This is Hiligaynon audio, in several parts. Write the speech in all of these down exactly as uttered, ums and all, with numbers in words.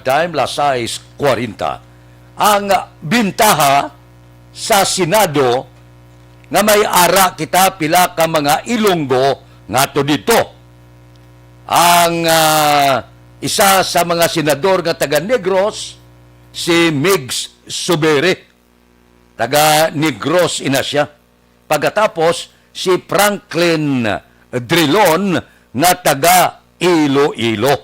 Time, las sais kwarenta. Ang bintaha sa Senado nga may ara kita pila ka mga Ilonggo nga to dito. Ang, ah, isa sa mga senador nga taga Negros, si Migs Subiri. Taga Negros ina siya. Pagkatapos, si Franklin Drilon nga taga Iloilo.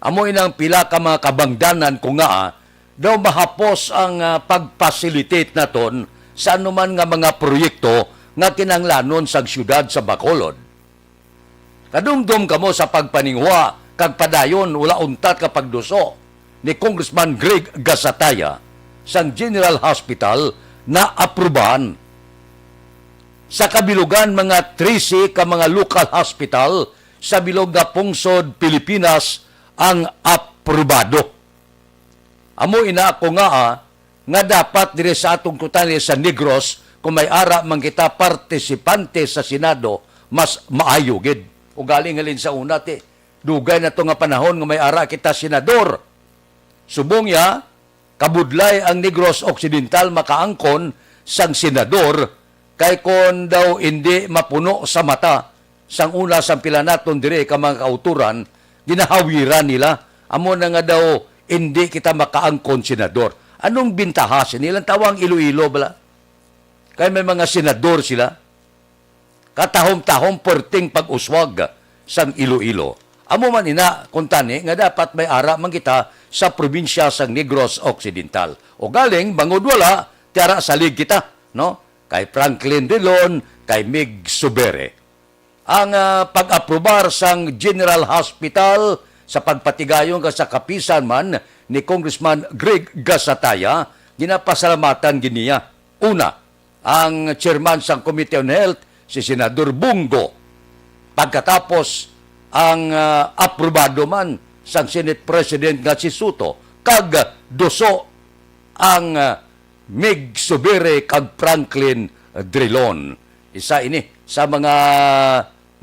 Amo inang pila ka mga kabangdanan ko nga, ah, daw mahapos ang, ah, pag-facilitate naton sa anuman nga mga proyekto nga kinahanglanon sang siyudad sa Bacolod. Kadumdom kamo sa pagpaninguha kag padayon wala untat ka pagduso ni Congressman Greg Gasataya sang General Hospital na aprubahan. Sa kabilugan, mga trese ka mga lokal hospital sa bilog nga pungsod Pilipinas ang aprobado. Amo ina ako nga, ah, nga dapat diri sa atong kutan sa Negros, kung may ara man kita partisipante sa Senado, mas maayo gid. Ugaling halin sa una, ti, dugay na to nga panahon nga may ara kita senador. Subong ya, kabudlay ang Negros Occidental makaangkon sang senador, kay kon daw indi mapuno sa mata sang una sang pila naton diri ka mga kauturan, ginahawiran nila. Amo na nga daw indi kita makaangkon senador. Anong bintaha sini? Lantawa ang Iloilo bala. Kay may mga senador sila. Katahom-tahom perting pag-uswag sang Iloilo. Amo man ina, kuntani nga dapat may ara man kita sa probinsya sang Negros Occidental. O galing, bangod wala, tiara salig kita, no? Kay Franklin Drilon, kay Mig Subere. Ang, ah, pag-aprobar sang General Hospital sa pagpatigayon kag sa kapisan man ni Congressman Greg Gasataya, ginapasalamatan gid niya. Una, ang chairman sang Committee on Health, si Senador Bong Go. Pagkatapos, ang, ah, aprobado man sang Senate President nga si Sotto, kag duso ang, ah, Mig Subiri kag Franklin Drilon. Isa ini sa mga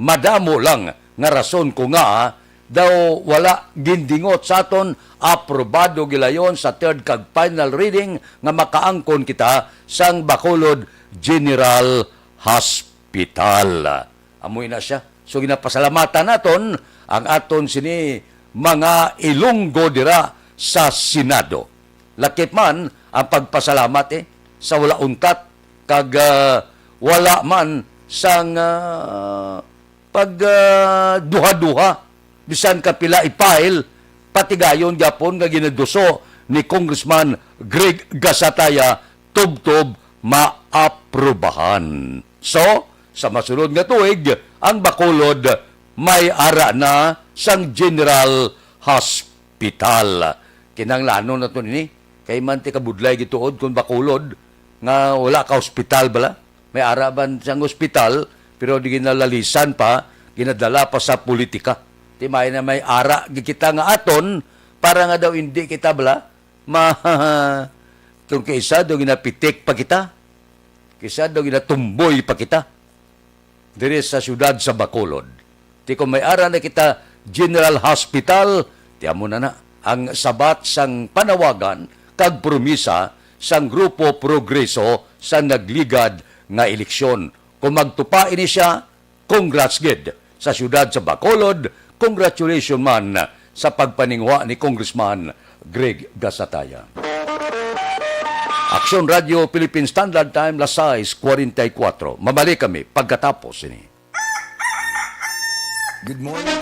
madamo lang nga rason ko nga daw wala gindingot sa aton, aprobado gilayon sa third kag final reading nga makaangkon kita sang Bacolod General Hospital. Amoy na siya. So, ginapasalamatan naton ang aton sini mga Ilonggo dira sa Senado. Lakip man ang pagpasalamat, eh, sa wala untat kag, ah, wala man sang, ah, pag, ah, duha-duha, bisan kapila i-file, patigayon gyapon nga ginaduso ni Congressman Greg Gasataya tubtob maaprubahan. So, sa masunod nga tuig, ang Bacolod may ara na sang General Hospital. Kinahanglanon nato nini, kay man ti kabudlay gituod kon Bacolod nga wala ka hospital bala. May ara man sang hospital, pero di ginalalisan pa, ginadala pa sa politika. Ti may na may ara gid kita nga aton para nga daw indi kita bala ma-, kung kaisa daw ginapitik pa kita, kaisa daw ginatumboy pa kita diri sa siyudad sa Bacolod. Ti kung may ara na kita General Hospital, ti amo na na ang sabat sang panawagan kag promisa sang Grupo Progreso sa nagligad nga eleksyon. Kung magtupa ini siya, congrats gid sa siyudad sa Bacolod, congratulations man sa pagpaninguha ni Congressman Greg Gasataya. Aksyon Radio Philippine Standard Time, las sais kwarenta y kuwatro. Mabalik kami pagkatapos ini. Good morning.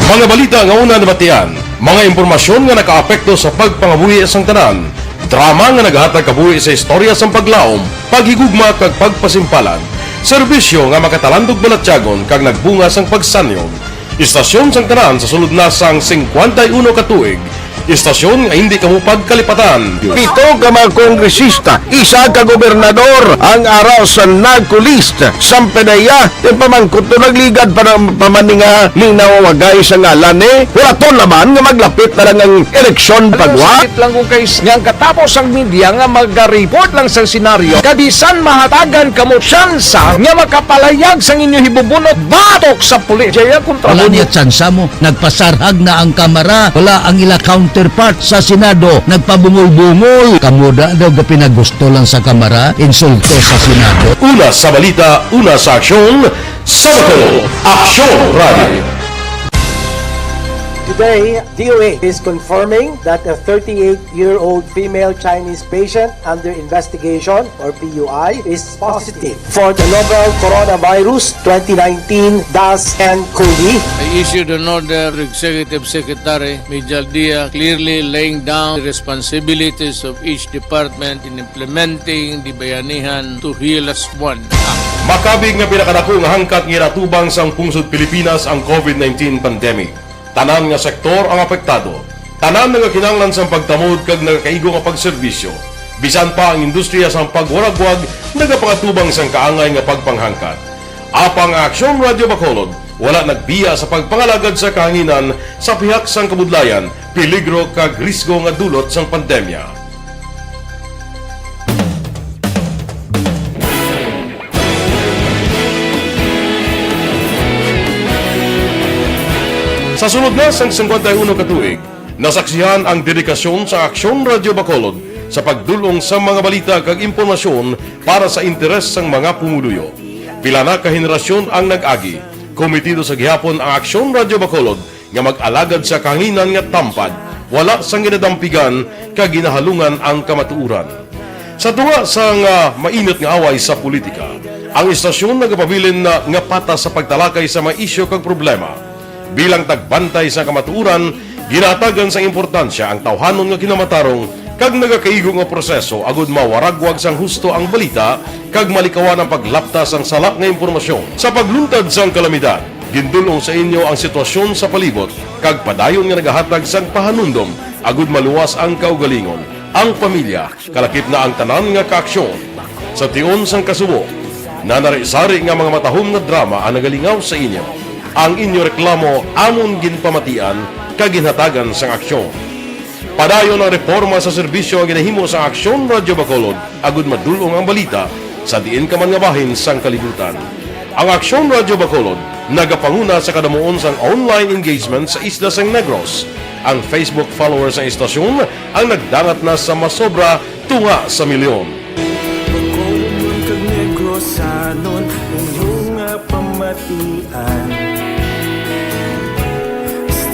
Mga balita nga una nabatian, mga impormasyon nga nakaapekto sa pagpangabuhi sang tanan, drama nga nagahatag kabuhi sa istorya sang paglaom, paghigugma kag pagpasimpalan, serbisyo nga makatalandog balatyagon kag nagbunga sang pagsanyon. Istasyon sang tanan sa sulod na sang singkwenta y uno ka tuig, Istasyon nga hindi kamo pagkalipatan. Pito ka mga kongresista, isa ka gobernador ang ara sa NAGCO list. Sampanaya, ti pamangkot to nagligad pa na, pa man ni nga linawagay sa ngalan ni. Wala to naman nga maglapit na lang ang eleksyon pagwa. Sakit lang kung kay nga ang katapos ang media nga magareport lang sa senaryo. Kabisan mahatagan kamo tsansa nga makapalayag sang inyo hibubunot batok sa pulis. Jaya kontra Wala mo. Niya tsansa mo. Nagpasarhag na ang Kamara, wala ang ila counterpart sa Senado, nagpabungol-bungol. Kamo da daw gapinagusto lang sa Kamara, insulto sa Senado. Una sa balita, una sa aksyon, sa Bacolod, Aksyon Radio. Today, D O H is confirming that a thirty-eight-year-old female Chinese patient under investigation, or P U I, is positive for the novel coronavirus twenty nineteen dash N cov. I issued an order to Executive Secretary Mijal Dia, clearly laying down the responsibilities of each department in implementing the Bayanihan to Heal Us One Act. Makabig nga pinakadako nga hangkat nga ginatubang sang pungsod Pilipinas ang covid nineteen pandemic. Tanan nga sektor ang apektado. Tanan nagakinahanglan sang pagtamod kag nagakaigo nga pagserbisyo. Bisan pa ang industriya sang pagwaragwag nagapangatubang sang kaangay nga pagpanghangkat. Apang ang Aksyon Radio Bacolod wala nagbiya sa pagpangalagad sa kahanginan sa pihak sang kabudlayan, peligro kag risgo nga dulot sang pandemya. Sa sulod na sang singkwenta y uno ka tuig, nasaksihan ang dedikasyon sa Aksyon Radio Bacolod sa pagdul-ong sa mga balita kag impormasyon para sa interes sang mga pumuluyo. Pila na ka henerasyon ang nag-agi. Komitido sa gihapon ang Aksyon Radio Bacolod nga mag-alagad sa kahanginan nga tampad, wala sang ginadampigan kag ginahalungan ang kamatuoran. Sa tunga sang, ah, mainit nga away sa politika, ang istasyon nagapabilin na nga patas sa pagtalakay sa mga isyu kag problema. Bilang tagbantay sa kamatuoran, ginahatagan sang importansya ang tawhanon nga kinamatarong kag nagakaigo nga proseso agud mawaragwag sang husto ang balita kag malikawan ang paglapta sang sala nga impormasyon. Sa pagluntad sang kalamidad, gindul-ong sa inyo ang sitwasyon sa palibot kag padayon nga nagahatag sang pahanumdom agud maluwas ang kaugalingon, ang pamilya, kalakip na ang tanan nga kaaksyon. Sa tion sang kasubo, nanari-sari nga mga matahom nga drama ang nagalingaw sa inyo. Ang inyo reklamo amon ginpamatian kag ginhatagan sang aksyon. Padayon ang reporma sa serbisyo nga ginahimo sa Aksyon Radio Bacolod agud madul-ong ang balita sa diin ka man nga bahin sang kalibutan. Ang Aksyon Radio Bacolod nagapanguna sa kadamuon sang online engagement sa isla sang Negros. Ang Facebook followers sang istasyon ang nagdangat na sa masobra tunga sa milyon. Bacolodnon kag Negrosanon, inyo nga pamatian.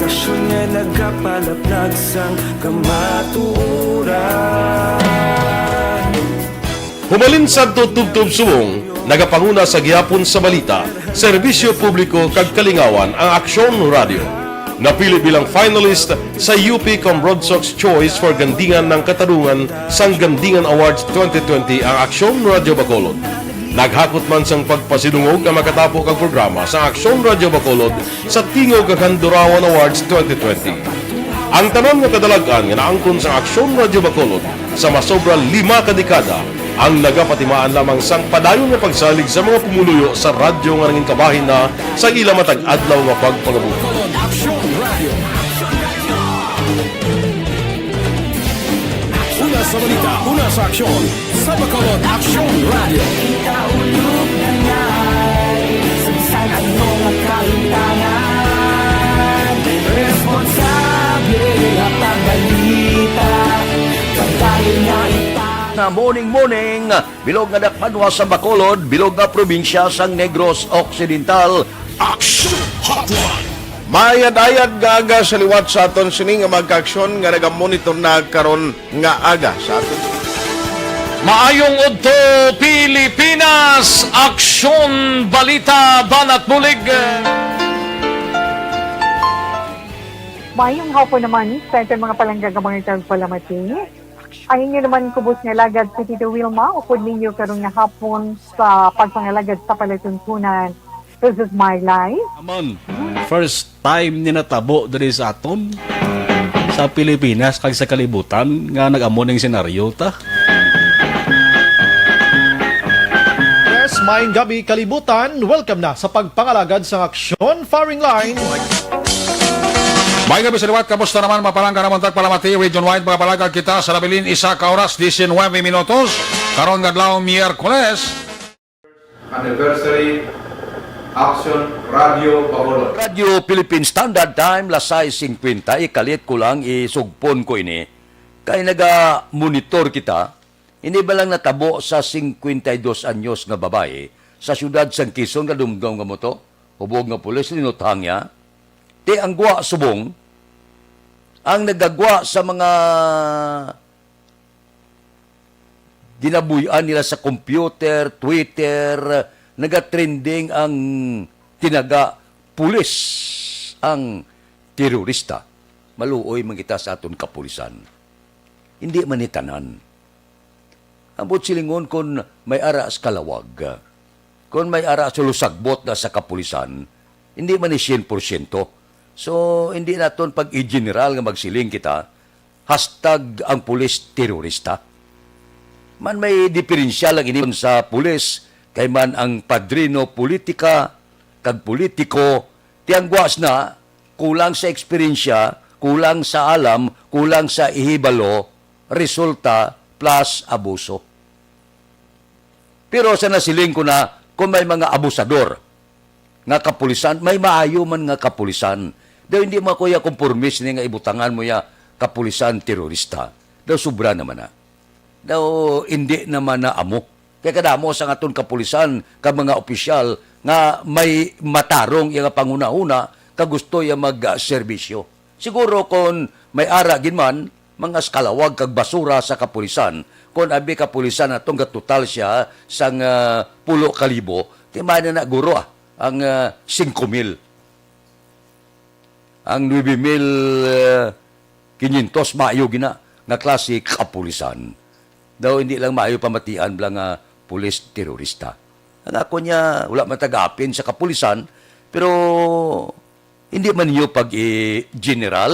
Istasyon nga nagapalaplag sang kamatuoran. Hubalin sadto tubtob subong, nagapanguna sa gihapon sa balita, serbisyo publiko kag kalingawan ang Aksyon Radio. Napili bilang finalist sa U P Comrodsocs Choice for Gandingan ng Katarungan sang Gandingan Awards twenty twenty ang Aksyon Radio Bacolod. Naghakot man sang pagpasidungog ang makatapo kag programa sa Aksyon Radio Bacolod sa Tingog kag Handurawan Awards twenty twenty. Ang tanan nga kadalag-an nga naangkon sang Aksyon Radio Bacolod sa masobra lima ka dekada ang nagapatimaan lamang sang padayon nga pagsalig sa mga pumuluyo sa radyo nga nangin kabahin na sa ila matag adlaw nga pagpangabuhi. Aksyon Radio. Una sa balita, una sa aksyon, sa Bacolod Aksyon Radio. Ikaulog na nga, sa bisan ano nga kalimtangan, responsable nga pagbalita, pagdali nga ita. Na morning, morning, bilog nga dakpanwa sa Bacolod, bilog nga probinsya sang Negros Occidental. Action Hotline. Mayad-ayad nga aga sa liwat sa aton sini nga mga kaaksyon nga nagamonitor na karon nga aga sa aton. Maayong udto, Pilipinas! Aksyon, balita, banat, bulig. Maayong hapon naman sa aton mga palangga nga mga tagpalamati. Ang inyo naman kubos nga alagad si Tito Wilma, upod ninyo karon nga hapon sa pagpangalagad sa palatuntunan. This is my life. Amon, first time ni natabo diri sa aton. Pilipinas kag sa kalibutan nga nag-amo ning senaryo ta. Yes, maayong gabi, kalibutan. Welcome na sa pagpangalagad sa Aksyon Firing Line. May gabi sa liwat, kamusta naman? Mapalangga naman tagpalamati, Region Wide, mga palagad kita sa nabilin, isa ka oras, diecinuebe minutos. Karon nga adlaw, Miyerkules. Anniversary, Action Radio Bacolod. Radio Philippine Standard Time, las sais singkwenta, ikalit ko lang, isugpon ko ini. Kay naga-monitor kita, hindi ba lang natabo sa singkwenta y dos anyos nga babae sa siyudad sang Quezon nga dumdom nga mo to? Hubog nga pulis, linuthang niya. Ti ang gwa subong, ang nagagwa sa mga ginabuy-an nila sa computer, Twitter, nagatrending ang tinaga pulis ang terorista. Maluoy man kita sa aton kapulisan. Hindi man ni tanan. Ambot silingon kon may ara sa kalawag, kon may ara sa lusagbot na sa kapulisan, hindi man ni sien por siento. So, hindi naton pag-i-general nga magsiling kita, hashtag ang pulis terorista. Man may diferensya lang ini sa pulis, kay man ang padrino politika kag politiko, ti ang gwas na kulang sa eksperyensya, kulang sa alam, kulang sa ihibalo, resulta plus abuso. Pero sa nasiling ko na, kung may mga abusador nga kapulisan, may maayo man nga kapulisan. Daw hindi mo ako ya kompormis ni nga ibutangan mo ya kapulisan terorista. Daw sobra naman na. Daw hindi naman na amo. Kay kadamo sa aton kapulisan, ka mga opisyal nga may matarong iya nga panghunahuna, ka gusto iya mag-, ah, serbisyo. Siguro kon may ara gid man, mga eskalawag kag basura sa kapulisan, kon abi kapulisan atong gatotal siya sang, ah, pulo ka libo, ti man na guro, ah, ang, ah, singko mil. Ang nuebe mil, ah, kinyentos maayo gina nga klase kapulisan. Daw hindi lang maayo pamatian bala nga pulis terorista. Ang ako niya, wala man taga-apin sa kapulisan, pero hindi man niyo pag-i-general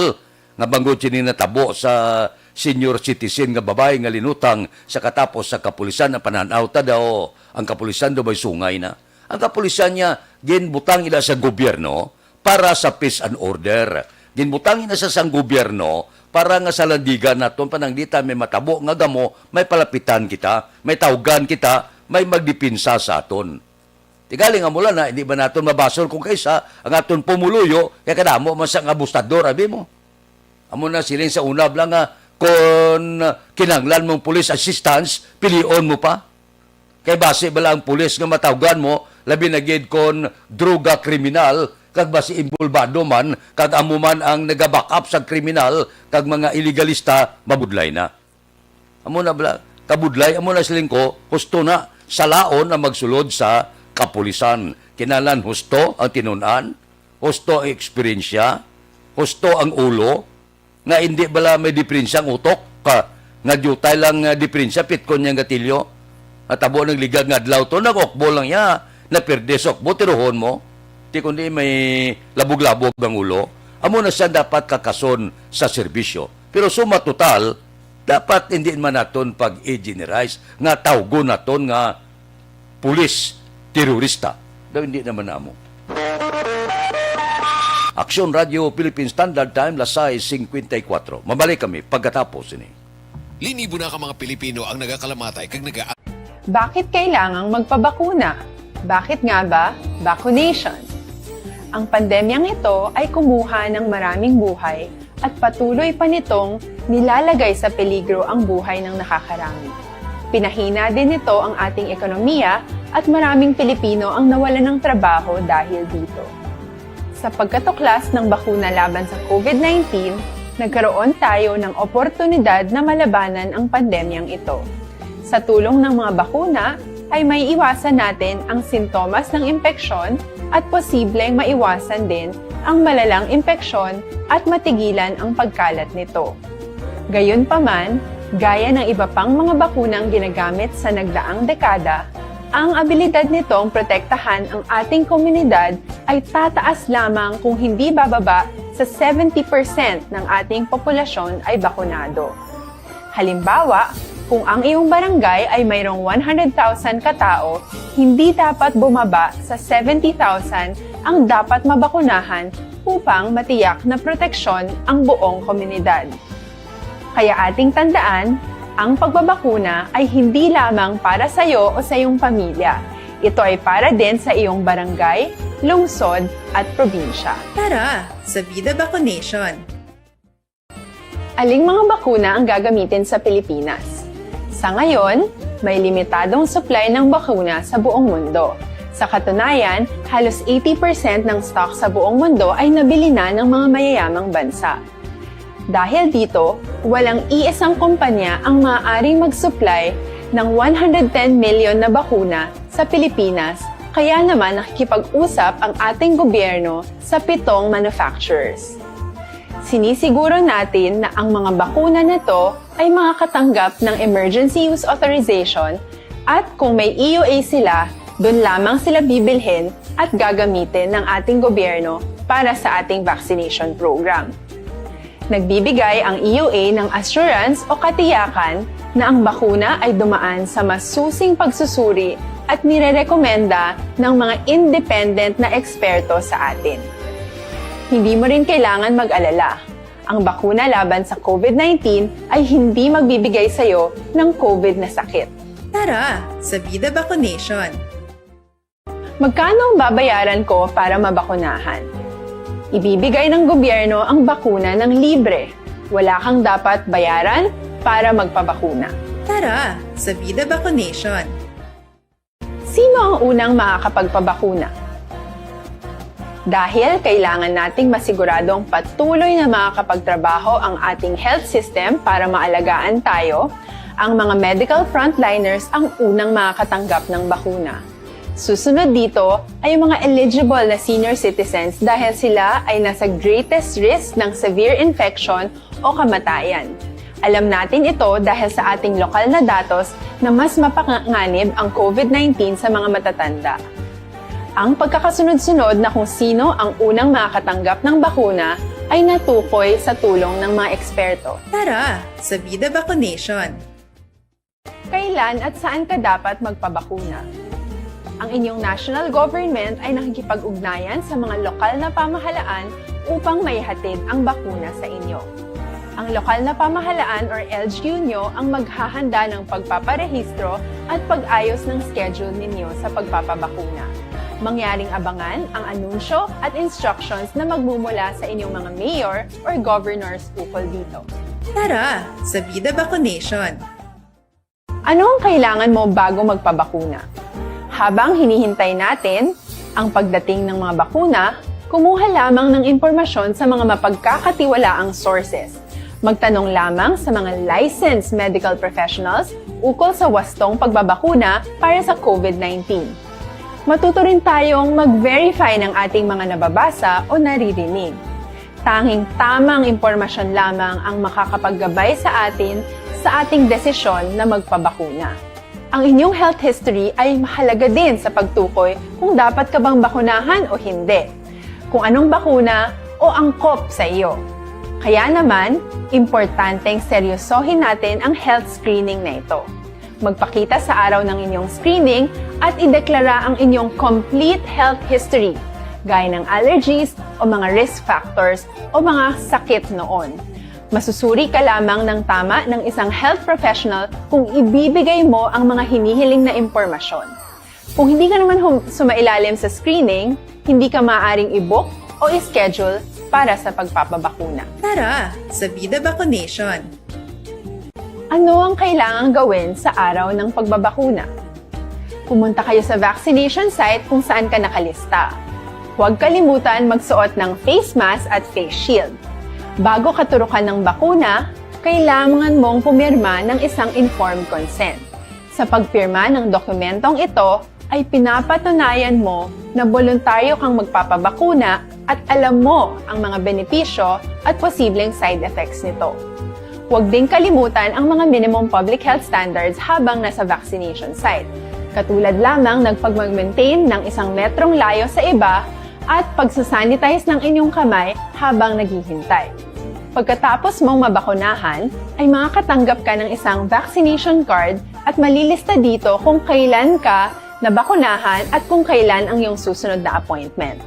nga bangod sini natabo sa senior citizen nga babae nga linutang sa katapos sa kapulisan ang pananaw ta daw ang kapulisan daw may sungay na. Ang kapulisan niya, ginbutang ila sa gobyerno para sa peace and order. Ginbutang ila sa sang gobyerno para nga sa landigan naton pananglitan may matabo nga gamo, may palapitan kita, may tawgan kita, may magdepensa sa aton. Tigali nga mula na, hindi ba naton mabasol kung kaisa ang aton pumuluyo, kay kadamo man sa nga abustador, abi mo? Amo na siling sa una lang nga, kung kinahanglan mong police assistance, pilion mo pa. Kay basi bala ang pulis nga matawgan mo, labi na gid kon droga kriminal, kag basi involbado man, kag amo man ang nagaback up sa kriminal, kag mga ilegalista, mabudlay na. Amo na bala, kabudlay, amo na siling ko, husto na, salaon ang magsulod sa kapulisan. Kinahanglan husto ang tinun-an, husto ang eksperyensya, husto ang ulo, nga hindi bala may diperensya ang utok, ka, nga diutay lang nga diperensya, pitkon niya ang gatilyo. Natabo nagligad nga adlaw to, nag-ukbo lang niya, napirde sa ukbo, tiruhon mo. Di kundi may labog-labog ang ulo. Amo na siya dapat kakason sa serbisyo. Pero suma total, dapat hindi man naton pag-i-generalize nga tawgon naton nga pulis terorista. Daw hindi naman namo. Aksyon Radio Philippine Standard Time, las sais singkwenta y kuwatro. Mabalik kami pagkatapos ini. Linibo na ka mga Pilipino ang nagakalamatay kag naga- Bakit kailangang magpabakuna? Bakit nga ba vaccination? Ang pandemyang ito ay kumuha ng maraming buhay at patuloy pa nitong nilalagay sa peligro ang buhay ng nakakarami. Pinahina din nito ang ating ekonomiya at maraming Pilipino ang nawalan ng trabaho dahil dito. Sa pagkatuklas ng bakuna laban sa COVID nineteen, nagkaroon tayo ng oportunidad na malabanan ang pandemyang ito. Sa tulong ng mga bakuna, ay may iwasan natin ang sintomas ng impeksyon at posibleng maiwasan din ang malalang impeksyon at matigilan ang pagkalat nito. Gayunpaman, gaya ng iba pang mga bakunang ginagamit sa nagdaang dekada, ang abilidad nitong protektahan ang ating komunidad ay tataas lamang kung hindi bababa sa seventy percent ng ating populasyon ay bakunado. Halimbawa, kung ang iyong barangay ay mayroong one hundred thousand katao, hindi dapat bumaba sa seventy thousand ang dapat mabakunahan upang matiyak na proteksyon ang buong komunidad. Kaya ating tandaan, ang pagbabakuna ay hindi lamang para sa iyo o sa iyong pamilya. Ito ay para din sa iyong barangay, lungsod, at probinsya. Tara, sa Vida Vaccination! Aling mga bakuna ang gagamitin sa Pilipinas? Sa ngayon, may limitadong supply ng bakuna sa buong mundo. Sa katunayan, halos eighty percent ng stock sa buong mundo ay nabili na ng mga mayayamang bansa. Dahil dito, walang iisang kumpanya ang maaaring mag-supply ng one hundred ten million na bakuna sa Pilipinas, kaya naman nakikipag-usap ang ating gobyerno sa pitong manufacturers. Sinisiguro natin na ang mga bakuna na to ay makakatanggap ng emergency use authorization at kung may E U A sila, doon lamang sila bibilhin at gagamitin ng ating gobyerno para sa ating vaccination program. Nagbibigay ang E U A ng assurance o katiyakan na ang bakuna ay dumaan sa masusing pagsusuri at nirerekomenda ng mga independent na eksperto sa atin. Hindi mo rin kailangan mag-alala. Ang bakuna laban sa COVID nineteen ay hindi magbibigay sa iyo ng COVID na sakit. Tara, sa Vida Vaccination! Magkano ang babayaran ko para mabakunahan? Ibibigay ng gobyerno ang bakuna ng libre. Wala kang dapat bayaran para magpabakuna. Tara, sa Vida Vaccination! Sino ang unang makakapagpabakuna? Dahil kailangan nating masiguradong patuloy na makakapagtrabaho ang ating health system para maalagaan tayo, ang mga medical frontliners ang unang makakatanggap ng bakuna. Susunod dito ay ang mga eligible na senior citizens dahil sila ay nasa greatest risk ng severe infection o kamatayan. Alam natin ito dahil sa ating lokal na datos na mas mapanganib ang COVID nineteen sa mga matatanda. Ang pagkakasunod-sunod na kung sino ang unang makakatanggap ng bakuna ay natukoy sa tulong ng mga eksperto. Tara, sa Vida Vaccination! Kailan at saan ka dapat magpabakuna? Ang inyong national government ay nakikipag-ugnayan sa mga lokal na pamahalaan upang maihatid ang bakuna sa inyo. Ang lokal na pamahalaan or L G U nyo ang maghahanda ng pagpaparehistro at pag-ayos ng schedule ninyo sa pagpapabakuna. Mangyaring abangan ang anunsyo at instructions na magmumula sa inyong mga mayor or governors ukol dito. Tara, sa Vida Vaccination! Ano ang kailangan mo bago magpabakuna? Habang hinihintay natin ang pagdating ng mga bakuna, kumuha lamang ng impormasyon sa mga mapagkakatiwalaang sources. Magtanong lamang sa mga licensed medical professionals ukol sa wastong pagbabakuna para sa COVID nineteen. Matuto rin tayong mag-verify ng ating mga nababasa o naririnig. Tanging tamang impormasyon lamang ang makakapaggabay sa atin sa ating desisyon na magpabakuna. Ang inyong health history ay mahalaga din sa pagtukoy kung dapat ka bang bakunahan o hindi, kung anong bakuna o angkop sa iyo. Kaya naman, importanteng seryosohin natin ang health screening na ito. Magpakita sa araw ng inyong screening at ideklara ang inyong complete health history, gaya ng allergies o mga risk factors o mga sakit noon. Masusuri ka lamang ng tama ng isang health professional kung ibibigay mo ang mga hinihiling na impormasyon. Kung hindi ka naman hum- sumailalim sa screening, hindi ka maaaring i-book o i-schedule para sa pagpapabakuna. Tara, sa Vida Vaccination! Ano ang kailangang gawin sa araw ng pagbabakuna? Pumunta kayo sa vaccination site kung saan ka nakalista. Huwag kalimutan magsuot ng face mask at face shield. Bago katurukan ng bakuna, kailangan mong pumirma ng isang informed consent. Sa pagpirma ng dokumentong ito, ay pinapatunayan mo na boluntaryo kang magpapabakuna at alam mo ang mga benepisyo at posibleng side effects nito. Huwag ding kalimutan ang mga minimum public health standards habang nasa vaccination site, katulad lamang ng pagmag-maintain ng isang metrong layo sa iba at pagsasanitize ng inyong kamay habang naghihintay. Pagkatapos mong mabakunahan, ay makakatanggap ka ng isang vaccination card at malilista dito kung kailan ka nabakunahan at kung kailan ang iyong susunod na appointment.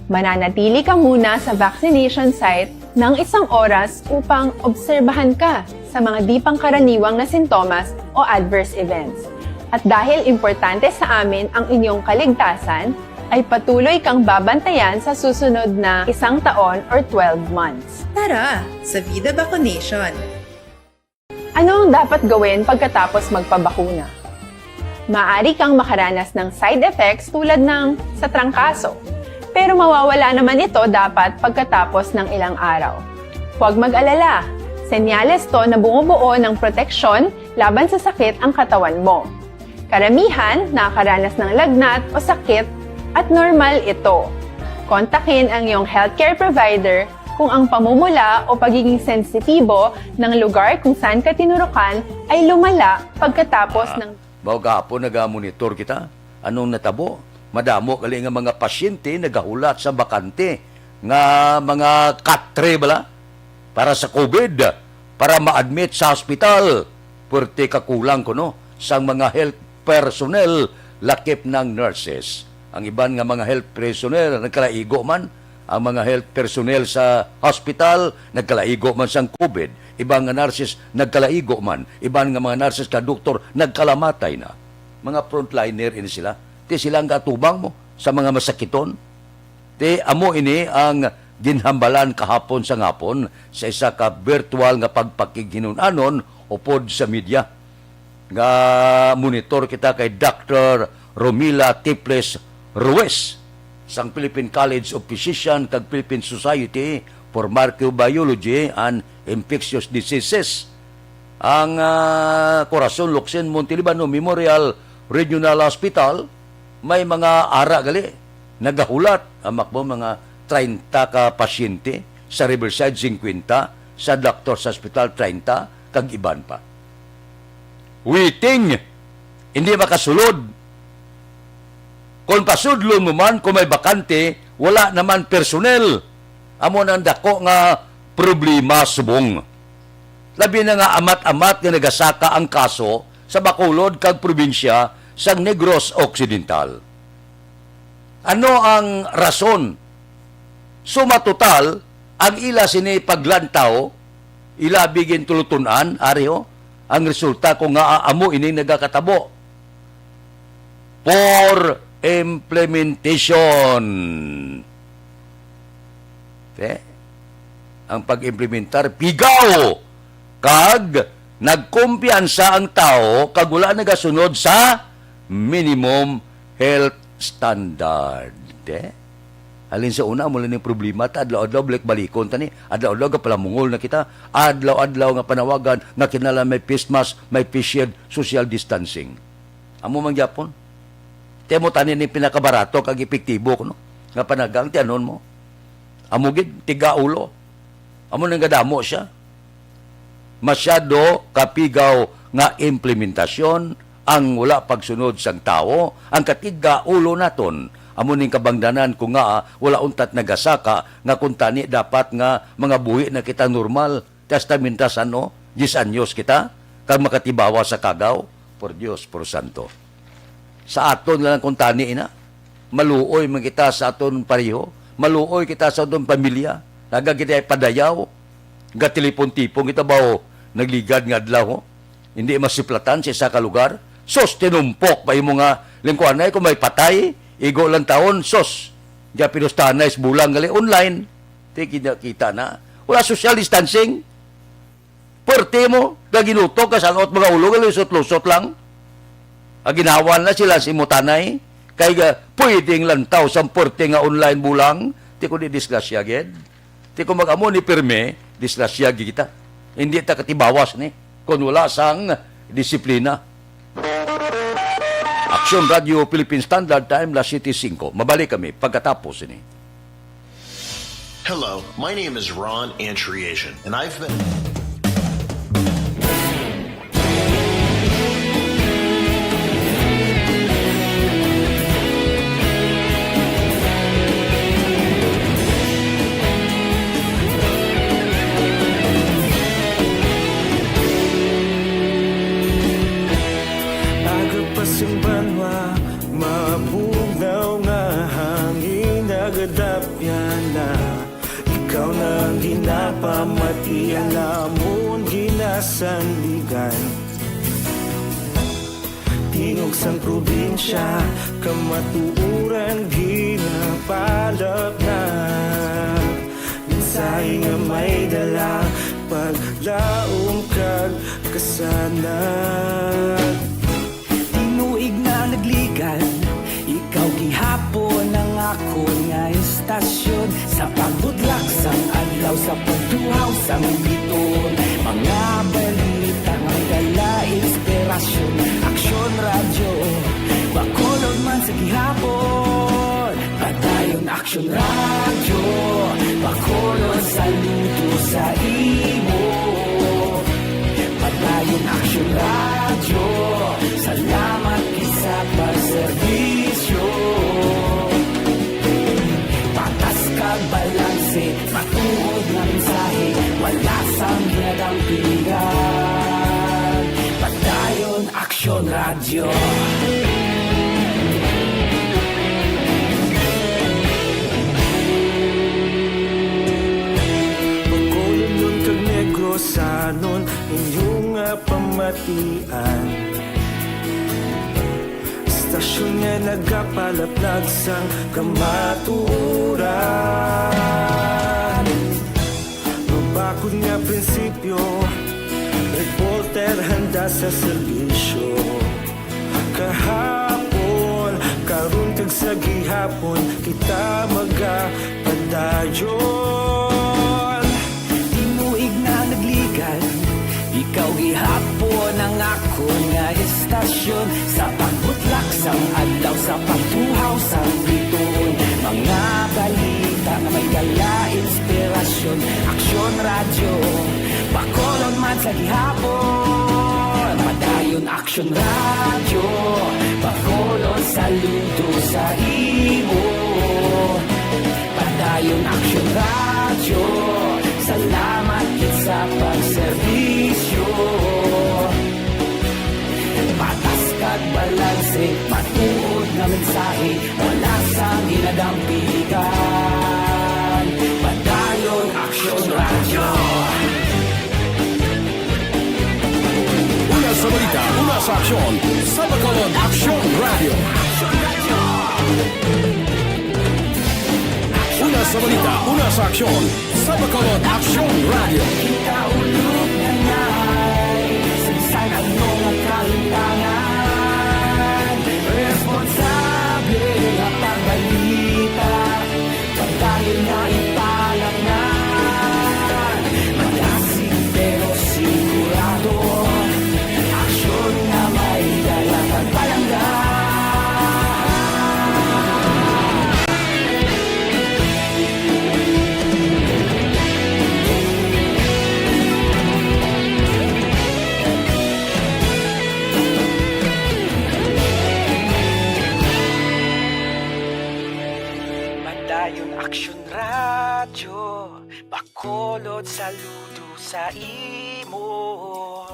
Mananatili ka muna sa vaccination site ng isang oras upang obserbahan ka sa mga di pangkaraniwang na sintomas o adverse events. At dahil importante sa amin ang inyong kaligtasan, ay patuloy kang babantayan sa susunod na isang taon or twelve months. Tara sa Vida Vaccination! Ano ang dapat gawin pagkatapos magpabakuna? Maaari kang makaranas ng side effects tulad ng sa trangkaso, pero mawawala naman ito dapat pagkatapos ng ilang araw. Huwag mag-alala, senyales to na bumubuo ng proteksyon laban sa sakit ang katawan mo. Karamihan nakakaranas ng lagnat o sakit at normal ito. Kontakin ang iyong healthcare provider kung ang pamumula o pagiging sensitibo ng lugar kung saan ka tinurukan ay lumala pagkatapos Ah, ng mao gahapon nagamonitor kita. Anong natabo? Madamo gali nga mga pasyente nagahulat sa bakante nga mga katre bala para sa COVID, para ma-admit sa hospital. Puwerte ka kulang kuno sang mga health personnel, lakip ng nurses. Ang iban nga mga health personnel nagkalaigo man, ang mga health personnel sa hospital nagkalaigo man sang COVID, iban nga nurses nagkalaigo man, iban nga mga nurses ka doktor nagkalamatay na. Mga frontliner ini sila. Ti sila ang kaatubang mo sa mga masakiton. Ti amo ini ang ginhambalan kahapon sa ngapon sa isa ka virtual nga pagpakighinun-anon upod sa media. Nga monitor kita kay Doctor Romila Tiples Ruiz sang Philippine College of Physician kag Philippine Society for Microbiology and Infectious Diseases. Ang, ah, Corazon Locsin Montelibano Memorial Regional Hospital, may mga ara gali nagahulat, ang makbo mga treinta ka pasyente, sa Riverside, fifty, sa Doctors Hospital, treinta, kag iban pa. Waiting, hindi makasulod. Kung pasudlon mo man, kung may bakante, wala naman personnel. Amo nang dako nga problema subong. Labi na nga amat-amat nga nagasaka ang kaso sa Bacolod kag probinsya sang Negros Occidental. Ano ang rason? Suma total, ang ila sini paglantaw, ila bigin tulutun-an, ari ho, ang resulta kung nga amo ini nagakatabo. For implementation. Okay? Ang pag-implementar, pigaw, kag nagkumpiyansa ang tawo kag wala nagasunod sa minimum health standard. Eh? Halin sa una, mula ning problema, ta adlaw-adlaw balik-balikon ta ni, adlaw-adlaw gapalamungol na kita, adlaw-adlaw nga panawagan nga kinahanglan may face mask, may face shield, social distancing. Amo man gyapon. Ti amo tani ni pinakabarato kag epektibo kuno nga panagang ti anon mo. Amo gid, tigaulo. Amo nang gadamo siya. Masyado kapigaw nga implementasyon ang wala pagsunod sang tawo, ang katiga ulo naton. Amo ning kabangdanan ko nga wala untat nagasaka nga kuntani dapat nga mga buhi na kita normal. Testamentasan, no? Diyes anyos kita, kag makatibawa sa kagaw. Por Dios, por santo. Sa aton nga lang kuntani ina, maluoy man kita sa aton pareho, maluoy kita sa aton pamilya, naga kita padayaw, gatilipon-tipon kita ba, o nagligad nga adlaw, ho? Hindi masiplatan sa isa ka lugar, sus, tinumpok pa imo nga lingkuanay kung may patay, igo lang taon, sus, diya pinustanay sa bulang gali online, di kita, kita na. Wala social distancing. Perti mo, gaginutok ka sa laot mga ulo, galusot-lusot lang. Aginawan na sila si Mutanay, kay ga, pwedeng lantaw sa perti nga online bulang, ti ko di disgrasya gid. Ti ko mag-amo ni pirme, disgrasya gid kita. Hindi ta katibawas ni, kung wala sang disiplina. Aksyon Radio Philippine Standard Time, las siyete singko. Mabalik kami pagkatapos ini. Hello, my name is Ron Antriasian, and I've been. Ti alamon ginasandigan, tingog sang probinsya, kamatuoran ginapalapnag. Mensahe nga may dala, paglaom kag kasanag. Tinuig na nagligan, ikaw gihapon ang akon nga istasyon. Sa pagbutlak sang adlaw, sa pagduhaw sang bituon, mga balita nga may dala inspirasyon. Aksyon Radyo, Bacolod man sa gihapon. Padayon Aksyon Radyo, Bacolod saludo sa imo. Padayon Aksyon Radyo, salamat gid sa pagserbisyo. Patas kag balanse, matuod nga mensahe, wala sang ginadampigan. Padayon Aksyon Radyo. Bacolodnon kag Negrosanon, inyo nga pamatian. Istasyon nga nagapalaplag sang kamatuoran. Mabakod nga prinsipyo, reporter handa sa serbisyo. Kahapon, karon kag sa gihapon, kita magapadayon. Tinuig na nagligan, ikaw gihapon ang akon nga istasyon. Sa pagbutlak sang adlaw, sa pagtuhaw sang bituon, mga balita nga may dala inspirasyon. Aksyon Radyo, Bacolod man sa gihapon. Padayon Aksyon Radyo, Bacolod saludo sa imo. Padayon Aksyon Radyo, salamat gid sa pagserbisyo. Patas kag balanse, matuod nga mensahe, wala sang ginadampigan. Padayon Aksyon Radyo. Una sa balita, una sa aksyon, sa Bacolod Aksyon Radyo. Una sa balita, una sa aksyon, sa Bacolod Aksyon Radyo. Ikaulog na ngay, sa bisan ano nga kalimtangan, responsable nga pagbalita. Padayon nga ipalangnan, magasig pero sigurado. Aksyon nga may dala kag palangga. Padayon Aksyon Radyo, Bacolod saludo sa imo.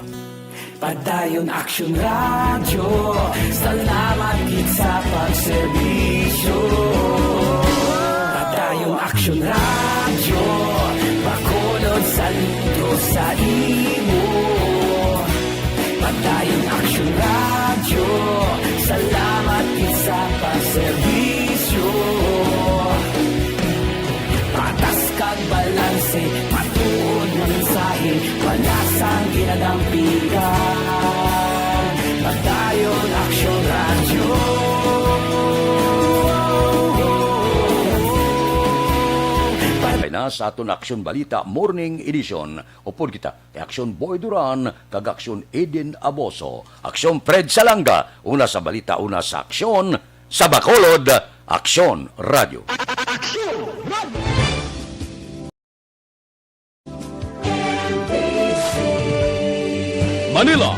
Padayon Aksyon Radyo, salamat gid sa pagserbisyo. Padayon Aksyon Radyo, Bacolod saludo sa imo. Padayon Aksyon Radyo, salamat gid sa pagserbisyo. Patas kag balanse, matuod nga mensahe, wala sang ginadampigan. Padayon Aksyon Radyo. Padayon na sa aton Aksyon Balita Morning Edition. Upod kita kay Aksyon Boy Duran kag Aksyon Eden Aboso, Aksyon Fred Salanga, una sa balita, una sa aksyon, sa Bacolod, Aksyon Radyo. Aksyon Radyo. Manila,